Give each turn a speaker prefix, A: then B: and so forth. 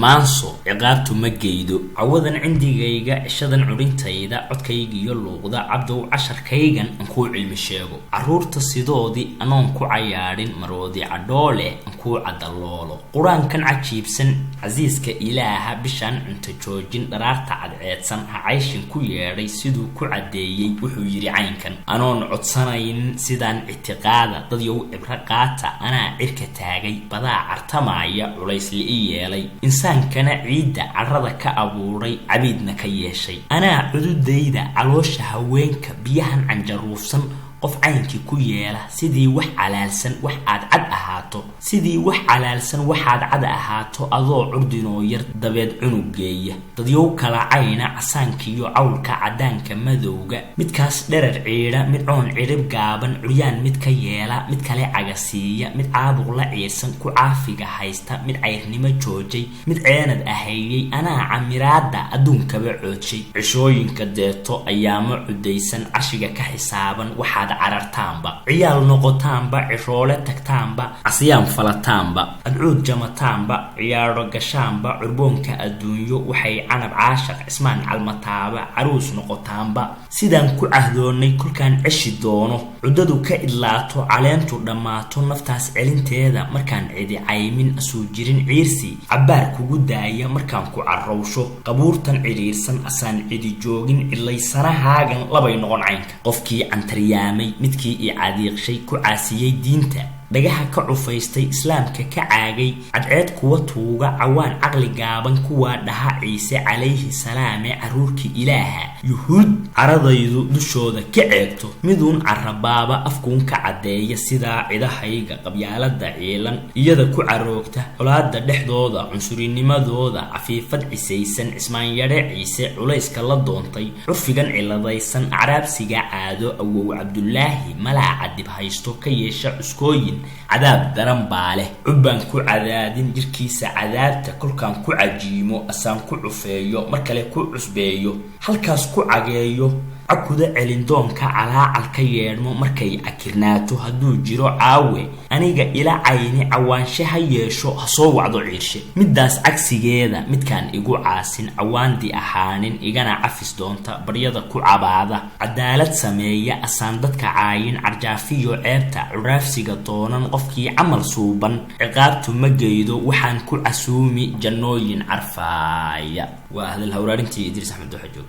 A: Maanso ciqaabtu ma geydo. Cawadan cindigayga, cishadan curintayda, codkayga iyo luuqda, Cabdow, casharkaygan aan kuu cilmi sheego. Carruurta sidoodii anoon ku cayaadhin, maroodi cadhoole aan kuu cadaloolo. Qur-aankan cajiibsan, casiiska Ilaaha, bishaan cunto joojin, dharaarta cadceedsan, ha cayshin ku yeedhay, siduu ku caddeeyey wuxuu yidhi caynkan. Anoon codsanaynin sidaan ictiqaada, dadyow cibro qaata. Anaa cirka taagay, badaa cartamaaya, culays li'i yeelay, insaankana ciidda carrada ka abuuray, cabiidna ka yeeshay. Anaa cududayda caloosha haweenka, biyahan canjaruufsan, qof caynkii ku yeela, sidii wax calaalsan wax aad cad ahaato, sidii wax calaalsan waxaad cad ahaato, adoo curdinoo yar dabeed cunugeeya. Dadyow kala cayna, casaankiiyo cawlka, caddaanka, madowga, midkaas dherer ciidha, mid coon cidhib gaaban, curyaan mid ka yeela, mid kale cagasiiya, mid caabuq la ciirsan ku caafiga haysta, mid cayrnimo joojay, mid ceenad ahaeyey. Anaa camiraada adduunkaba coodshay. Cishooyinka deeto, ayaamo cudaysan, cashiga ka xisaaban, waxaad carartaanba, ciyaal noqotaanba, ciroole tagtaanba, casyaan falataanba, adcuud jamataanba, ciyaadho gashaanba, curboonka adduunyo, waxay canab caashaq, cismaan calmataaba, caruus noqotaanba, sidaan ku cahdoonnay kolkaan ceshi doono, cuddadu ka idlaato, caleentu dhammaato, naftaas celinteeda markaan cidi caymin, asuu jirin ciirsi cabbaar kugu daaya, markaan ku carrowsho, qabuurtan cidhiirsan, asaan cidi joogin, cidlaysanahaagan labay noqon caynka. Qofkii cantaryaamay, midkii i cadiiqshay, ku caasiyey diinta, dhagaha ka cufaystay, Islaamka ka caagay, cadceed kuwa tuuga, cawaan caqli gaaban, kuwaa dhaha Ciise calayhi salaame carruurkii Ilaaha, Yuhuud caradaydu dushooda ka ceegto, miduun carabaaba, afkuun ka caddeeya, sidaa cidahayga qabyaalada ciilan, iyada ku caroogta, colaada dhexdooda, cunsurinimadooda, cafiifad cisaysan, Cismaanyadhe Ciise culayska la doontay, curfigan ciladaysan, acraabsiga caado, awow Cabdulaahi malaaca dib haysto, ka yeesha cuskooyin, cadaab daran baa leh. Cubbaan ku cadaadin jirkiisa cadaabta, kolkaan ku cajiimo, asaan ku cufeeyo, mar kale ku cusbeeyo, halkaas ku cageeyo, cakuda celindoonka, calaacal ka yeedhmo markay cakirnaato. Hadduu jiro caawe aniga ila cayni, cawaanshe ha yeesho, ha soo wacdo ciirshe. Middaas cagsigeeda, midkaan igu caasin, cawaandi ahaanin, igana cafis doonta, baryada ku cabaada, cadaalad sameeya, asaan dadka caayin, carjaafiyo ceebta, curaafsiga doonan, qofkii camal suuban, ciqaabtu ma geydo, waxaan ku casuumi jannooyin carfaaya. Waa hadal hawraarintii Idriis Axmed Dooxajoog.